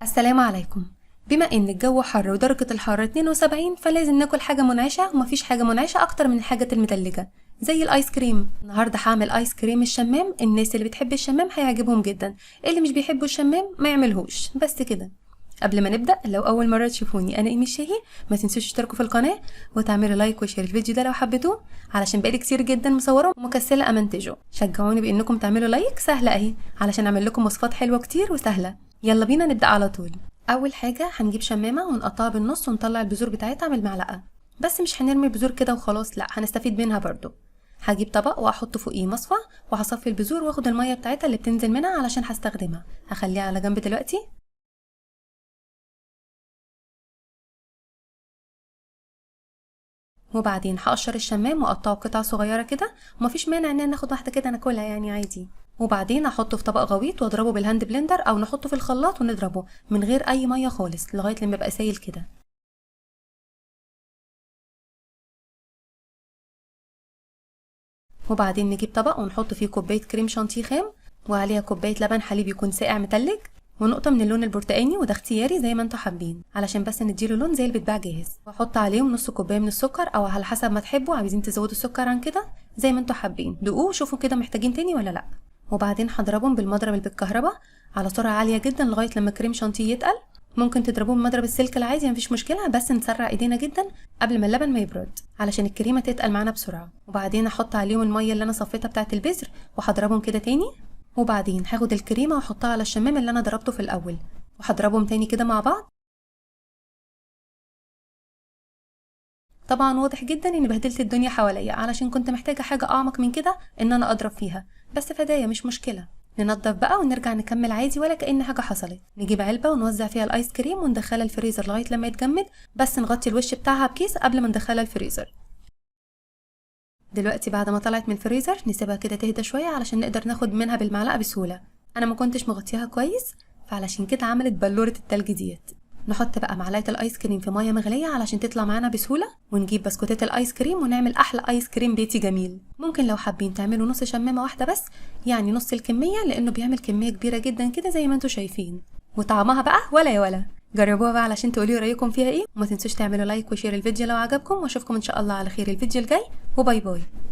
السلام عليكم. بما ان الجو حر ودرجة الحرارة 72 فلازم ناكل حاجة منعشة، ومفيش حاجة منعشة اكتر من الحاجة المتلجة زي الايس كريم. النهاردة هعمل ايس كريم الشمام. الناس اللي بتحب الشمام هيعجبهم جدا، اللي مش بيحبوا الشمام ما يعملهوش. بس كده. قبل ما نبدأ، لو أول مرة تشوفوني أنا إيمي الشاهي، ما تنسوش تشتركوا في القناة وتعملوا like و share الفيديو ده لو حبيتوه، علشان بقالي كتير جدا مصورة ومكسلة أمنتجه. شجعوني بإنكم تعملوا like، سهلة أهي، علشان أعمل لكم وصفات حلوة كتير وسهلة. يلا بينا نبدأ على طول. أول حاجة هنجيب شمامة ونقطعها بالنص ونطلع البذور بتاعتها من المعلقة، بس مش هنرمي البذور كده وخلاص، لا هنستفيد منها برضو. هجيب طبق واحط فوقيه مصفى وهصفي البذور واخد المية بتاعتها اللي بتنزل منها علشان هستخدمها، هخليها على جنب دلوقتي. وبعدين هقشر الشمام واقطعه قطع صغيرة كده، ومفيش مانع ان انا اخد واحدة كده ناكلها يعني عادي. وبعدين احطه في طبق غويط واضربه بال hand blender او نحطه في الخلاط ونضربه من غير اي مية خالص لغاية لما يبقى سايل كده. وبعدين نجيب طبق ونحط فيه كوباية كريم شانتيه خام وعليها كوباية لبن حليب يكون ساقع متلج ونقطة من اللون البرتقاني، وده اختياري زي ما انتوا حابين علشان بس نديله لون زي اللي بيتباع جاهز. واحط عليهم نص كوباية من السكر او على حسب ما تحبوا، عايزين تزودوا السكر عن كده زي ما انتوا حابين، دوقوه وشوفوا كده محتاجين تاني ولا لا. وبعدين هضربهم بالمضرب اللي بالكهرباء على سرعة عالية جدا لغاية لما كريم شانتيه يتقل. ممكن تضربوه بمضرب السلك العادي مفيش مشكلة، بس نسرع ايدينا جدا قبل ما اللبن ما يبرد علشان الكريمة تتقل معانا بسرعة. وبعدين احط عليهم المية اللي انا صفيتها بتاعه البذر وهضربهم كده تاني. وبعدين هاخد الكريمة واحطها على الشمام اللي انا ضربته في الاول وهضربهم تاني كده مع بعض. طبعا واضح جدا اني بهدلت الدنيا حواليا علشان كنت محتاجه حاجة اعمق من كده ان انا اضرب فيها، بس فدايا مش مشكلة. ننضف بقى ونرجع نكمل عادي ولا كأن حاجة حصلت. نجيب علبة ونوزع فيها الايس كريم وندخلها الفريزر لغاية لما يتجمد، بس نغطي الوش بتاعها بكيس قبل ما ندخلها الفريزر. دلوقتي بعد ما طلعت من الفريزر نسيبها كده تهدى شوية علشان نقدر ناخد منها بالمعلقة بسهولة. انا ما كنتش مغطياها كويس فعلشان كده عملت بلورة التلج ديت. نحط بقى معلقة الايس كريم في مية مغلية علشان تطلع معانا بسهولة، ونجيب بسكوتات الايس كريم ونعمل احلى ايس كريم بيتي جميل. ممكن لو حابين تعملوا نص شمامة واحدة بس، يعني نص الكمية، لانه بيعمل كمية كبيرة جدا كده زي ما انتوا شايفين، وطعمها بقى ولا يا ولا. جربوها بقى علشان تقولي رايكم فيها ايه، وما تنسوش تعملوا like و share الفيديو لو عجبكم، واشوفكم ان شاء الله على خير الفيديو الجاي، و bye bye.